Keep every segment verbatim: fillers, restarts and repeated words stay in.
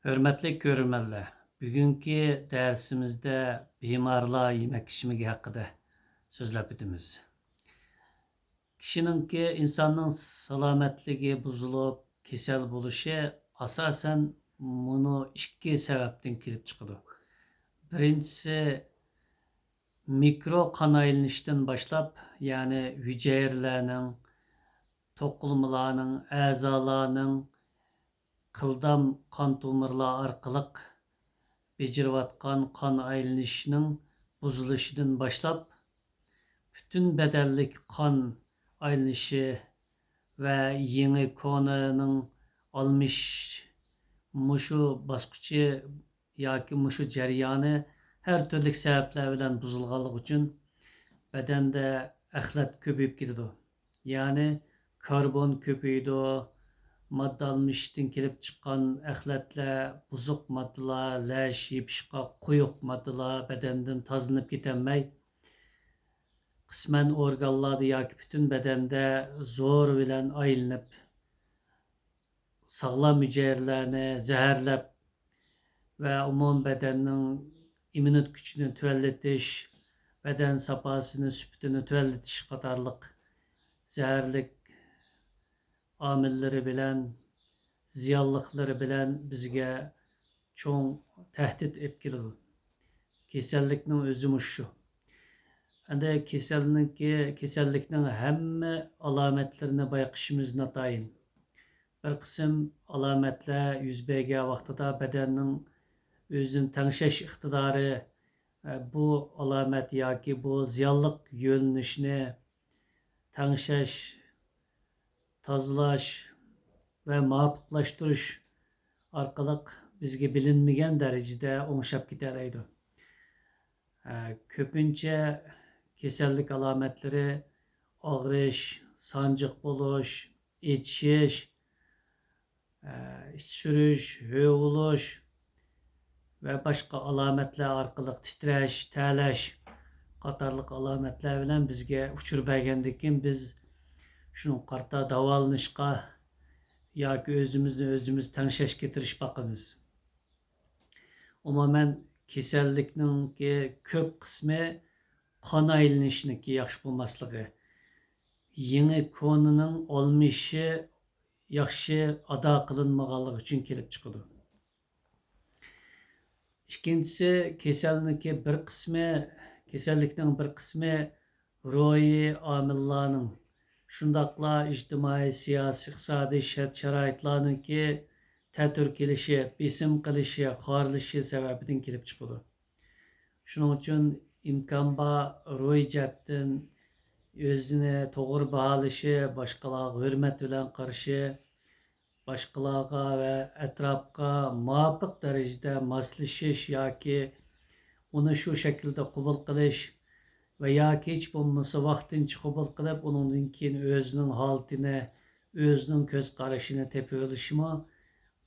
ھۆرمەتلىك كۆرۈرمەنلەر، بۈگۈنكى دەرسىمىزدە بىمارلار يېمەك-ئىچمىكى ھەققىدە سۆزلەپ ئۆتىمىز. كىشىنىڭكى، ئىنساننىڭ سالامەتلىكى بۇزۇلۇپ، كېسەل بولۇشى ئاساسەن مۇنۇ ئىككى سەۋەبتىن كېلىپ چىقىدۇ. بىرىنچىسى، مىكرو قان ئايلىنىشتىن باشلاپ، يەنى ھۈجەيرىلەرنىڭ، توقۇلمىلارنىڭ، ئەزالارنىڭ قىلدام قان تومۇرلار ئارقىلىق بېجىرىۋاتقان قان ئايلىنىشنىڭ بۇزۇلۇشىدىن باشلاپ، پۈتۈن بەدەنلىك قان ئايلىنىشى ۋە يېڭى كونىنىڭ ئالمىشىش، مۇشۇ باسقۇچى ياكى مۇشۇ جەريانى ھەر تۈرلۈك سەۋەبلەر بىلەن بۇزۇلغانلىقى ئۈچۈن بەدەندە ئەخلەت كۆپىيىپ كېتىدۇ. يەنى كاربون كۆپىيىدۇ، ماددا ئالمىشىشتىن كېلىپ چىققان ئەخلەتلەر، بۇزۇق ماددىلار، لەش، يېپىشقاق، قويۇق ماددىلار بەدەندىن تازىلىنىپ كېتەلمەي، قىسمەن ئورگانلاردا ياكى پۈتۈن بەدەندە زور بىلەن ئايلىنىپ، ساغلام ھۈجەيرىلەرنى زەھەرلەپ ۋە ئومۇمىي بەدەننىڭ ئىممۇنىتېت كۈچىنى تۆۋەنلىتىش، بەدەن ساپاسىنى، سۈپىتىنى تۆۋەنلىتىش قاتارلىق زەھەرلىك ئامىللىرى بىلەن، زىيانلىقلىرى بىلەن بىزگە چوڭ تەھدىت ئېلىپ كېلىدۇ. كېسەللىكنىڭ ئۆزى مۇشۇ. ئەندى كېسەلنىڭكى، كېسەللىكنىڭ ھەممە ئالامەتلىرىنى بايقىشىمىز ناتايىن. بىر قىسىم ئالامەتلەر يۈز بەرگەن ۋاقتىدا بەدەننىڭ ئۆزىنى تەڭشەش ئىقتىدارى، ئە، بۇ ئالامەت ياكى بۇ زىيانلىق يۆنىلىشنى تەڭشەش، تازىلاش ۋە مۇۋاپىقلاشتۇرۇش ئارقىلىق بىزگە بىلىنمىگەن دەرىجىدە ئوڭشاپ كېتەلەيدۇ. ئە، كۆپىنچە كېسەللىك ئالامەتلىرى ئاغرىش، سانجىق بولۇش، ئېچىشىش، ئىچ سۈرۈش، ھۆ بولۇش ۋە باشقا ئالامەتلەر ئارقىلىق تىترەش، تەلەش قاتارلىق ئالامەتلەر بىلەن بىزگە ئۇچۇر بەرگەندىن كېيىن، بىز شۇنىڭغا قارىتا داۋالىنىشقا ياكى ئۆزىمىزنى ئۆزىمىز تەڭشەشكە تىرىشىپ باقىمىز. ئومۇمەن، كېسەللىكنىڭكى كۆپ قىسمى قان ئايلىنىشنىڭكى ياخشى بولماسلىقى، يېڭى كونىنىڭ ئالمىشىشى ياخشى ئادا قىلىنمىغانلىقى ئۈچۈن كېلىپ چىقىدۇ. ئىككىنچىسى، كېسەلنىڭكى بىر قىسمى، كېسەللىكنىڭ بىر قىسمى روھىي ئامىللارنىڭ، شۇنداقلا ئىجتىمائىي، سىياسىي، ئىقتىسادىي شەرت-شارائىتلارنىڭكى تەتۈر كېلىشى، بېسىم قىلىشى، خارلىشىشى سەۋەبىدىن كېلىپ چىقىدۇ. شۇنىڭ ئۈچۈن ئىمكان بار روھىي جەھەتتىن ئۆزىنى توغرا باھالىشى، باشقىلارغا ھۆرمەت بىلەن قارىشى، باشقىلارغا ۋە ئەتراپقا مۇۋاپىق دەرىجىدە ماسلىشىش ياكى ئۇنى شۇ شەكىلدە قوبۇل قىلىش ۋە ياكى ھېچ بولمىسا ۋاقتىنچە قوبۇل قىلىپ، ئۇنىڭدىن كېيىن ئۆزىنىڭ ھالىتىنى، ئۆزىنىڭ كۆز قارىشىنى تېپىۋېلىشمۇ،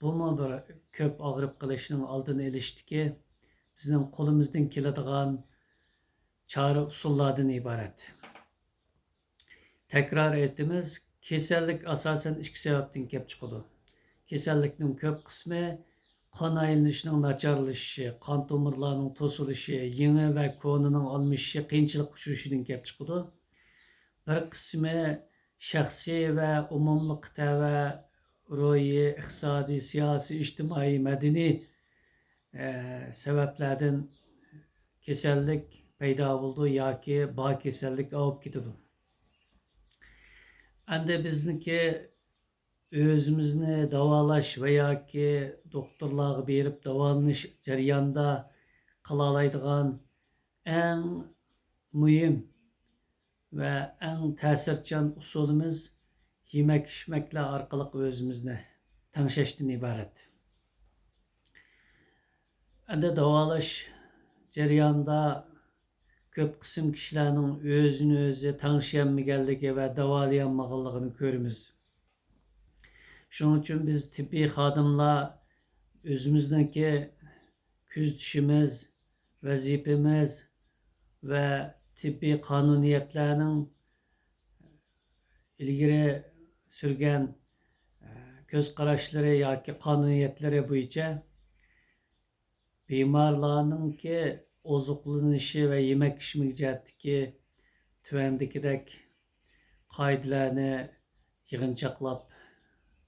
بۇمۇ بىر كۆپ ئاغرىپ قېلىشنىڭ ئالدىنى ئېلىشتىكى بىزنىڭ قولىمىزدىن كېلىدىغان چارە ئۇسۇللاردىن ئىبارەت. تەكرار ئېيتىمىز، كېسەللىك ئاساسەن ئىككى سەۋەبتىن كېلىپ چىقىدۇ. كېسەللىكنىڭ كۆپ قىسمى قان ئايلىنىشنىڭ ناچارلىشىشى، قان تومۇرلارنىڭ توسۇلۇشى، يېڭى ۋە كونىنىڭ ئالمىشىشى، قىيىنچىلىققا ئۇچرىشىدىن كېلىپ چىقىدۇ. بىر قىسمى شەخسىي ۋە ئومۇملۇققا تەۋە روھىي، ئىقتىسادىي، سىياسىي، ئىجتىمائىي، مەدەنىي، ئە، سەۋەبلەردىن كېسەللىك پەيدا بولىدۇ ياكى بار كېسەللىك ئاۋۇپ كېتىدۇ. ئەندى بىزنىڭكى ئۆزىمىزنى داۋالاش ۋە ياكى دوختۇرلارغا بېرىپ داۋالىنىش جەريانىدا قىلالايدىغان ئەڭ مۇھىم ۋە ئەڭ تەسىرچان ئۇسۇلىمىز يېمەك-ئىچمەكلەر ئارقىلىق ئۆزىمىزنى تەڭشەشتىن ئىبارەت. ئەندى داۋالاش جەريانىدا كۆپ قىسىم كىشىلەرنىڭ ئۆزىنى ئۆزى تەڭشىيەلمىگەنلىكى ۋە داۋالىيالمىغانلىقىنى كۆرىمىز. شۇنىڭ ئۈچۈن بىز تېببىي خادىملار ئۆزىمىزنىڭكى كۆزىتىشىمىز، ۋەزىپىمىز ۋە تېببىي قانۇنىيەتلەرنىڭ ئىلگىرى سۈرگەن، ئە، كۆز قاراشلىرى ياكى قانۇنىيەتلىرى بويىچە بىمارلارنىڭكى ئوزۇقلىنىشى ۋە يېمەك-ئىچمىكى جەھەتتىكى تۆۋەندىكىدەك قائىدىلەرنى يىغىنچاقلاپ،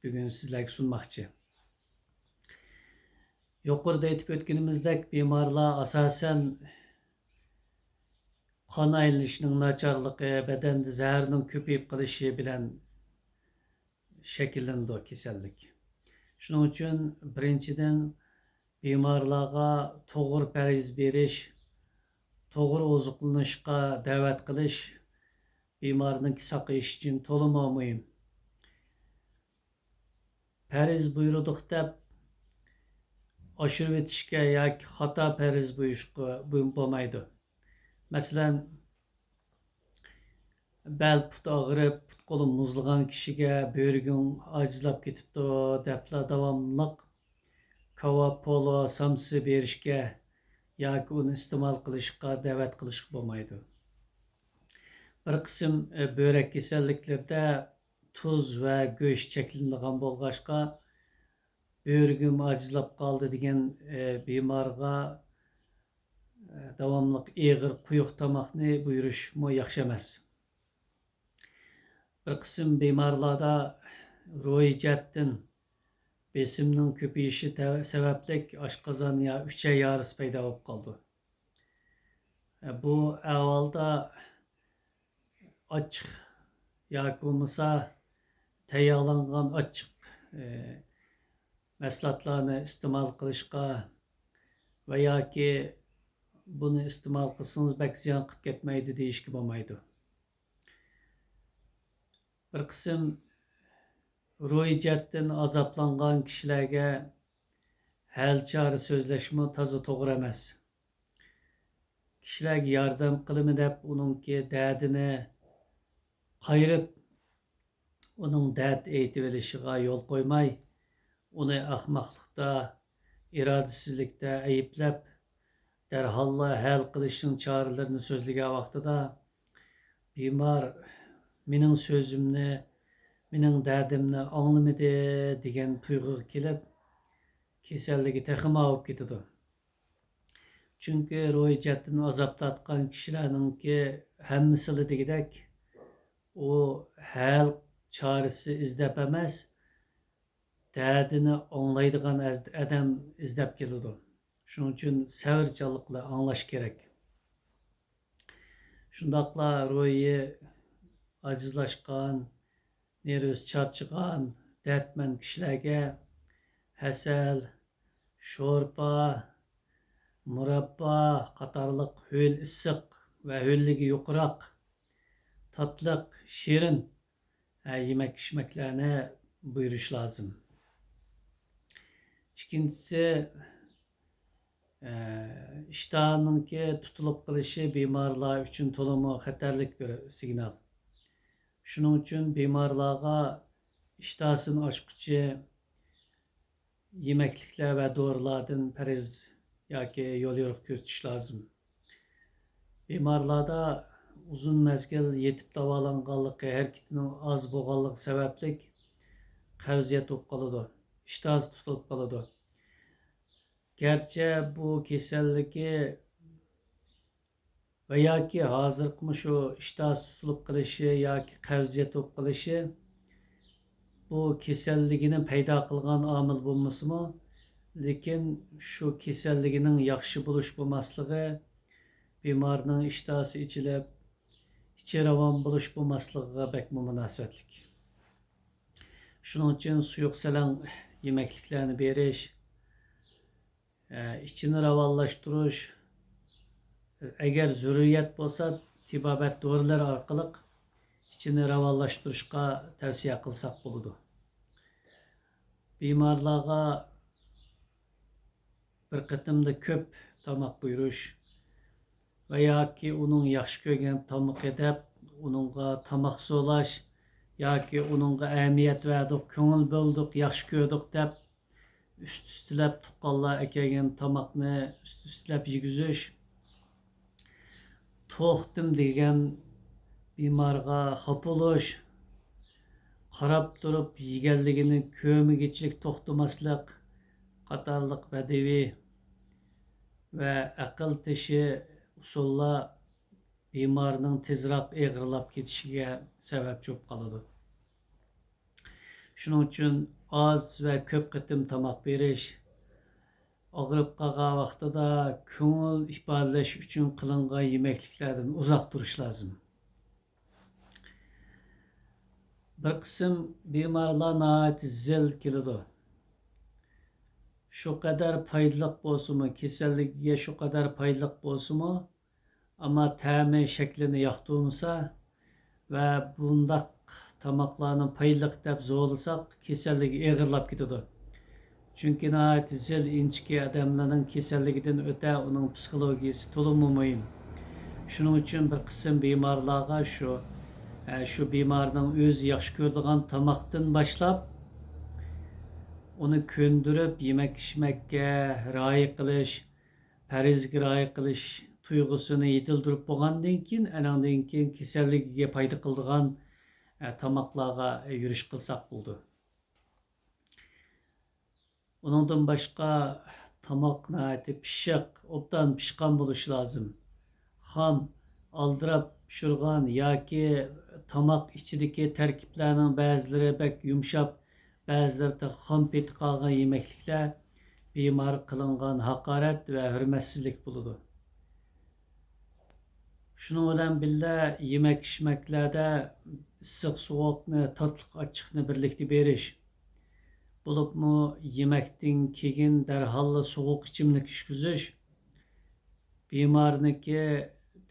بۈگۈن سىزلەرگە سۇنماقچى. يۇقىرىدا ئېيتىپ ئۆتكىنىمىزدەك، بىمارلار ئاساسەن قان ئايلىنىشىنىڭ ناچارلىقى، بەدەندە زەھەرنىڭ كۆپىيىپ قېلىشى بىلەن شەكىللىنىدۇ كېسەللىك. شۇنىڭ ئۈچۈن بىرىنچىدىن، بىمارلارغا توغرا پەرھىز بېرىش، توغرا ئوزۇقلىنىشقا دەۋەت قىلىش بىمارنىڭ ساقىيىشى ئۈچۈن تولىمۇ مۇھىم. پەرھىز بۇيرۇدۇق دەپ ئاشۇرۇۋېتىشكە ياكى خاتا پەرھىز بۇيرۇشقا بۇ-، بولمايدۇ. مەسىلەن، بەل پۇت ئاغرىپ، پۇت قولى مۇزلىغان كىشىگە بۆرىگىڭ ئاجىزلاپ كېتىپتۇ دەپلا داۋاملىق كاۋاپولو سامسا بېرىشكە ياكى ئۇنى ئىستېمال قىلىشقا دەۋەت قىلىشقا بولمايدۇ. بىر قىسىم، ئە، بۆرەك كېسەللىكلىرىدە تۇز ۋە گۆش چەكلىنىدىغان بولغاچقا، بۆرىگىم ئاجىزلاپ قالدى دېگەن، ئە، بىمارغا، ئە، داۋاملىق ئېغىر قويۇق تاماقنى بۇيرۇشمۇ ياخشى ئەمەس. بىر قىسىم بىمارلاردا روھىي جەھەتتىن بېسىمنىڭ كۆپىيىشى تە-، سەۋەبلىك ئاشقازان يا ئۈچەي يارىسى پەيدا بولۇپ قالىدۇ. بۇ ئەھۋالدا ئاچچىق ياكى بولمىسا تەييارلانغان ئاچچىق، ئى، مەھسۇلاتلارنى ئىستېمال قىلىشقا ۋە ياكى بۇنى ئىستېمال قىلسىڭىز بەك زىيان قىلىپ كەتمەيدۇ دېيىشكە بولمايدۇ. بىر قىسىم روھىي جەھەتتىن ئازابلانغان كىشىلەرگە ھەل چارە سۆزلەشمۇ تازا توغرا ئەمەس. كىشىلەرگە ياردەم قىلىمەن دەپ ئۇنىڭكى دەردىنى قايرىپ، ئۇنىڭ دەرد ئېيتىۋېلىشىغا يول قويماي، ئۇنى ئەخمەقلىقتا، ئىرادىسىزلىكتە ئەيىبلەپ، دەرھاللا ھەل قىلىشنىڭ چارىلىرىنى سۆزلىگەن ۋاقتىدا، بىمار مېنىڭ سۆزۈمنى، مېنىڭ دەردىمنى ئاڭلىمىدى دېگەن تۇيغۇغا كېلىپ، كېسەللىكى تېخىمۇ ئاۋۇپ كېتىدۇ. چۈنكى روھىي جەھەتتىن ئازاب تارتقان كىشىلەرنىڭكى ھەممىسىلا دېگۈدەك، ئۇ ھەل چارىسى ئىزدەپ ئەمەس، دەردىنى ئاڭلايدىغان ئەز-، ئادەم ئىزدەپ كېلىدۇ. شۇنىڭ ئۈچۈن سەۋرچانلىق بىلەن ئاڭلاش كېرەك. شۇنداقلا روھى ئاجىزلاشقان، نېرۋىسى چارچىغان، دەردمەن كىشىلەرگە ھەسەل، شورپا، مۇراببا قاتارلىق ھۆل ئىسسىق ۋە ھۆللۈكى يۇقىراق، تاتلىق، شېرىن، ھە، يېمەك-ئىچمەكلەرنى بۇيرۇش لازىم. ئىككىنچىسى، ئىشتىھانىڭكى تۇتۇلۇپ قېلىشى بىمارلار ئۈچۈن تولىمۇ خەتەرلىك بىر سىگنال. شۇنىڭ ئۈچۈن بىمارلارغا ئىشتىھاسىنى ئاچقۇچى يېمەكلىكلەر ۋە دورىلاردىن پەرھىز ياكى يوليورۇق كۆزىتىش لازىم. بىمارلاردا ئۇزۇن مەزگىل يېتىپ داۋالانغانلىقى، ھەرىكىتىنىڭ ئاز بولغانلىقى سەۋەبلىك قەۋزىيەت بولۇپ قالىدۇ، ئىشتىھاسى تۇتۇلۇپ قالىدۇ. گەرچە بۇ كېسەللىكى ۋە ياكى ھازىرقى مۇشۇ ئىشتىھاسى تۇتۇلۇپ قېلىشى ياكى قەۋزىيەت بولۇپ قېلىشى بۇ كېسەللىكىنى پەيدا قىلغان ئامىل بولمىسىمۇ، لېكىن شۇ كېسەللىكىنىڭ ياخشى بولۇش بولماسلىقى، بىمارنىڭ ئىشتىھاسى ئېچىلىپ، ئىچى راۋان بولۇش بولماسلىقىغا بەكمۇ مۇناسىۋەتلىك. شۇنىڭ ئۈچۈن سۇيۇق سەلەڭ يېمەكلىكلەرنى بېرىش، ئىچىنى راۋانلاشتۇرۇش، ئەگەر زۆرۈرىيەت بولسا، تېبابەت دورىلىرى ئارقىلىق ئىچىنى راۋانلاشتۇرۇشقا تەۋسىيە قىلساق بولىدۇ. بىمارلارغا بىر قېتىمدا كۆپ تاماق بۇيرۇش ۋە ياكى ئۇنىڭ ياخشى كۆرگەن تامىقى دەپ ئۇنىڭغا تاماق زورلاش ياكى ئۇنىڭغا ئەھمىيەت بەردۇق، كۆڭۈل بۆلدۇق، ياخشى كۆردۇق دەپ ئۈست-ئۈستىلەپ تۇغقانلار ئەكەلگەن تاماقنى ئۈست-ئۈستىلەپ يېگۈزۈش، توختىم دېگەن بىمارغا خاپا بولۇش، قاراپ تۇرۇپ يېگەنلىكىنى كۆرمىگۈچىلىك توختىماسلىق قاتارلىق بەدىئىي، ۋە ئەقىل تېشى ئۇسۇللار بىمارنىڭ تېزراق ئېغىرلاپ كېتىشىگە سەۋەبچى بولۇپ قالىدۇ. شۇنىڭ ئۈچۈن ئاز ۋە كۆپ قېتىم تاماق بېرىش، ئاغرىپ قالغان ۋاقتىدا كۆڭۈل ئىپادىلەش ئۈچۈن قىلىنغان يېمەكلىكلەردىن ئۇزاق تۇرۇش لازىم. بىر قىسىم بىمارلار ناھايىتى زىل كېلىدۇ. شۇ قەدەر پايدىلىق بولسىمۇ، كېسەللىكىگە شۇ قەدەر پايدىلىق بولسىمۇ، ئەمما تەمى، شەكلىنى ياقتۇرمىسا ۋە بۇنداق تاماقلارنى پايدىلىق دەپ زورلىساق، كېسەللىكى ئېغىرلاپ كېتىدۇ. چۈنكى ناھايىتى زىل، ئىنچىكە ئادەملەرنىڭ كېسەللىكىدىن ئۆتە ئۇنىڭ پسىخولوگىيىسى تولىمۇ مۇھىم. شۇنىڭ ئۈچۈن بىر قىسىم بىمارلارغا شۇ، ئە، شۇ بىمارنىڭ ئۆزى ياخشى كۆرىدىغان تاماقتىن باشلاپ، ئۇنى كۆندۈرۈپ يېمەك-ئىچمەككە رىئايە قىلىش، پەرھىزگە رىئايە قىلىش تۇيغۇسىنى يېتىلدۈرۈپ بولغاندىن كېيىن، ئەنىڭدىن كېيىن كېسەللىكىگە پايدا قىلىدىغان، ئە، تاماقلارغا يۈرۈش قىلساق بولىدۇ. ئۇنىڭدىن باشقا، تاماق ناھايىتى پىششىق، ئوبدان پىشقان بولۇشى لازىم. خام، ئالدىراپ پىشۇرغان ياكى تاماق ئىچىدىكى تەركىبلەرنىڭ بەزىلىرى بەك يۇمشاپ، بەزىلىرى خام پېتى قالغان يېمەكلىكلەر بىمارغا قىلىنغان ھاقارەت ۋە ھۆرمەتسىزلىك بولىدۇ. شۇنىڭ بىلەن بىللە، يېمەك-ئىچمەكلەردە ئىسسىق-سوغۇقنى، تاتلىق-ئاچچىقنى بىرلىكتە بېرىش، بولۇپمۇ يېمەكتىن كېيىن دەرھاللا سوغۇق ئىچىملىك ئىچكۈزۈش بىمارنىڭكى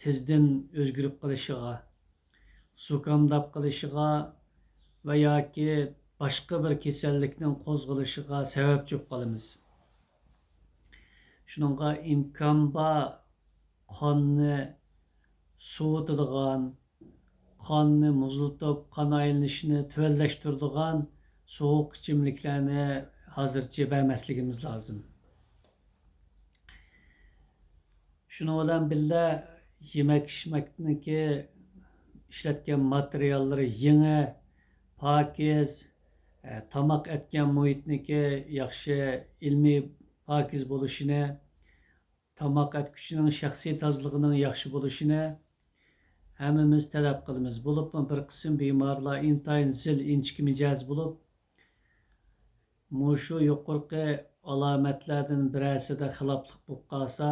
تېزدىن ئۆزگىرىپ قېلىشىغا، زۇكامداپ قېلىشىغا ۋە ياكى باشقا بىر كېسەللىكنىڭ قوزغىلىشىغا سەۋەبچى بولۇپ قالىمىز. شۇنىڭغا ئىمكان بار قاننى سوۋۇتىدىغان، قاننى مۇزلىتىپ، قان ئايلىنىشىنى تۆۋەنلەشتۈرىدىغان سوغۇق ئىچىملىكلەرنى ھازىرچە بەرمەسلىكىمىز لازىم. شۇنىڭ بىلەن بىللە، يېمەك-ئىچمەكنىڭكى ئىشلەتكەن ماتېرىياللىرى يېڭى، پاكىز، ئە، تاماق ئەتكەن مۇھىتنىڭكى ياخشى، ئىلمىي پاكىز بولۇشىنى، تاماق ئەتكۈچىنىڭ شەخسىي تازىلىقىنىڭ ياخشى بولۇشىنى ھەممىمىز تەلەپ قىلىمىز. بولۇپمۇ بىر قىسىم بىمارلار ئىنتايىن زىل، ئىنچىكە مىجەز بولۇپ، مۇشۇ يۇقىرىقى ئالامەتلەردىن بىرەرسىدە خىلاپلىق بولۇپ قالسا،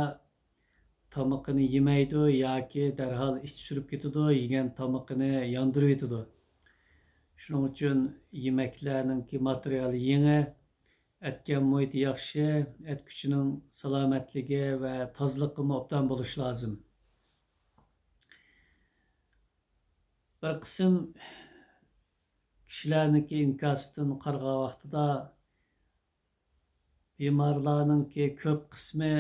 تامىقىنى يېمەيدۇ ياكى دەرھال ئىچى سۈرۈپ كېتىدۇ، يېگەن تامىقىنى ياندۇرۇۋېتىدۇ. شۇنىڭ ئۈچۈن يېمەكلەرنىڭكى ماتېرىيالى يېڭى، ئەتكەن مۇھىتى ياخشى، ئەتكۈچىنىڭ سالامەتلىكى ۋە تازىلىقىمۇ ئوبدان بولۇشى لازىم. بىر قىسىم كىشىلەرنىڭكى ئىنكاسىدىن قارىغان ۋاقتىدا، بىمارلارنىڭكى كۆپ قىسمى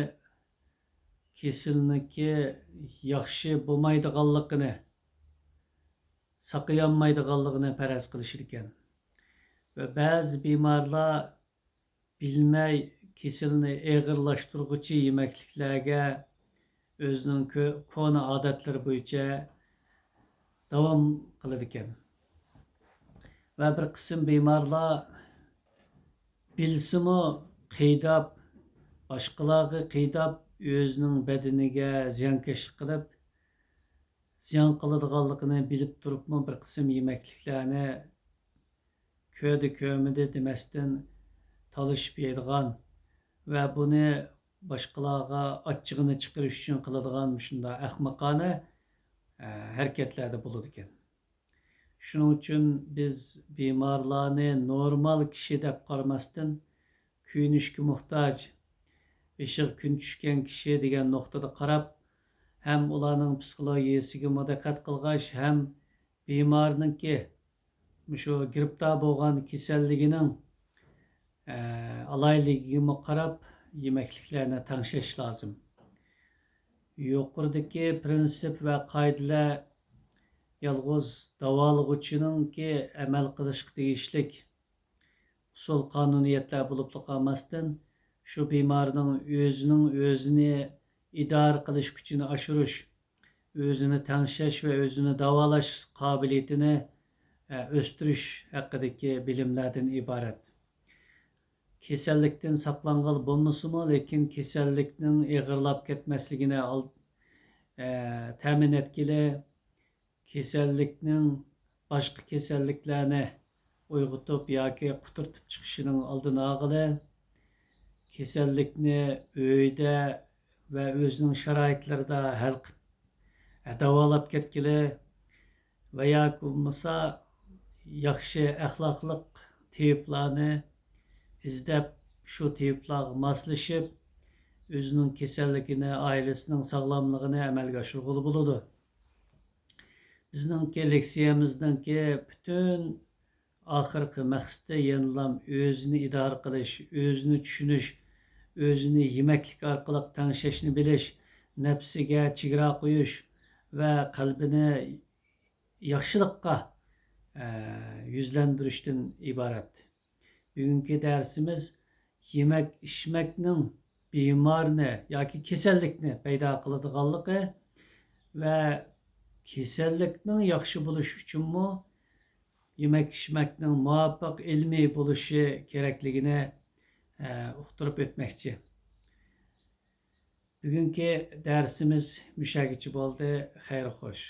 كېسىلنىڭكى ياخشى بولمايدىغانلىقىنى، ساقىيالمايدىغانلىقىنى پەرەز قىلىشىدىكەن. ۋە بەزى بىمارلار بىلمەي كېسىلنى ئېغىرلاشتۇرغۇچى يېمەكلىكلەرگە ئۆزىنىڭ كۆ-، كونا ئادەتلىرى بويىچە داۋام قىلىدىكەن. ۋە بىر قىسىم بىمارلار بىلسىمۇ قىيداپ، باشقىلارغا قىيداپ، ئۆزىنىڭ بەدىنىگە زىيانكەشلىك قىلىپ، زىيان قىلىدىغانلىقىنى بىلىپ تۇرۇپمۇ بىر قىسىم يېمەكلىكلەرنى كۆردى كۆرمىدى دېمەستىن تالىشىپ يەيدىغان ۋە بۇنى باشقىلارغا ئاچچىقىنى چىقىرىش ئۈچۈن قىلىدىغان مۇشۇنداق ئەخمىقانە، ئە، ھەرىكەتلەردە بولىدىكەن. شۇنىڭ ئۈچۈن بىز بىمارلارنى نورمال كىشى دەپ قارىماستىن، كۆيۈنۈشكە موھتاج، بېشىغا كۈن چۈشكەن كىشى دېگەن نۇقتىدا قاراپ، ھەم ئۇلارنىڭ پسىخولوگىيىسىگىمۇ دىققەت قىلغاچ، ھەم بىمارنىڭكى مۇشۇ گىرىپتار بولغان كېسەللىكىنىڭ، ئە، ئالاھىدىلىكىگىمۇ قاراپ يېمەكلىكلەرنى تەڭشەش لازىم. يۇقىرىدىكى پىرىنسىپ ۋە قائىدىلەر يالغۇز داۋالىغۇچىنىڭكى ئەمەل قىلىشقا تېگىشلىك ئۇسۇل قانۇنىيەتلەر بولۇپلا قالماستىن، شۇ بىمارنىڭ ئۆزىنىڭ ئۆزىنى ئىدارە قىلىش كۈچىنى ئاشۇرۇش، ئۆزىنى تەڭشەش ۋە ئۆزىنى داۋالاش قابىلىيىتىنى، ئە، ئۆستۈرۈش ھەققىدىكى بىلىملەردىن ئىبارەت. كېسەللىكتىن ساقلانغىلى بولمىسىمۇ، لېكىن كېسەللىكنىڭ ئېغىرلاپ كەتمەسلىكىنى ئال-، ئە، تەمىن ئەتكىلى، كېسەللىكنىڭ باشقا كېسەللىكلەرنى ئويغىتىپ ياكى قۇترىتىپ چىقىشىنىڭ ئالدىنى ئالغىلى، كېسەللىكنى ئۆيدە ۋە ئۆزىنىڭ شارائىتلىرىدا ھەل قىلىپ، داۋالاپ كەتكىلى ۋە ياكى بولمىسا ياخشى ئەخلاقلىق تېۋىپلارنى ئىزدەپ، شۇ تېۋىپلارغا ماسلىشىپ، ئۆزىنىڭ كېسەللىكىنى، ئائىلىسىنىڭ ساغلاملىقىنى ئەمەلگە ئاشۇرغىلى بولىدۇ. بىزنىڭكى لېكسىيەمىزنىڭكى پۈتۈن ئاخىرقى مەقسىتى يەنىلا ئۆزىنى ئىدارە قىلىش، ئۆزىنى چۈشىنىش، ئۆزىنى يېمەكلىك ئارقىلىق تەڭشەشنى بىلىش، نەپسىگە چېگرا قويۇش ۋە قەلبىنى ياخشىلىققا، ئە، يۈزلەندۈرۈشتىن ئىبارەت. بۈگۈنكى دەرسىمىز يېمەك-ئىچمەكنىڭ بىمارنى ياكى كېسەللىكنى پەيدا قىلىدىغانلىقى ۋە كېسەللىكنىڭ ياخشى بولۇشى ئۈچۈنمۇ يېمەك-ئىچمەكنىڭ مۇۋاپىق ئىلمىي بولۇشى كېرەكلىكىنى، ئە، ئۇقتۇرۇپ ئۆتمەكچى. بۈگۈنكى دەرسىمىز مۇشەگىچە بولدى. خەير خوش.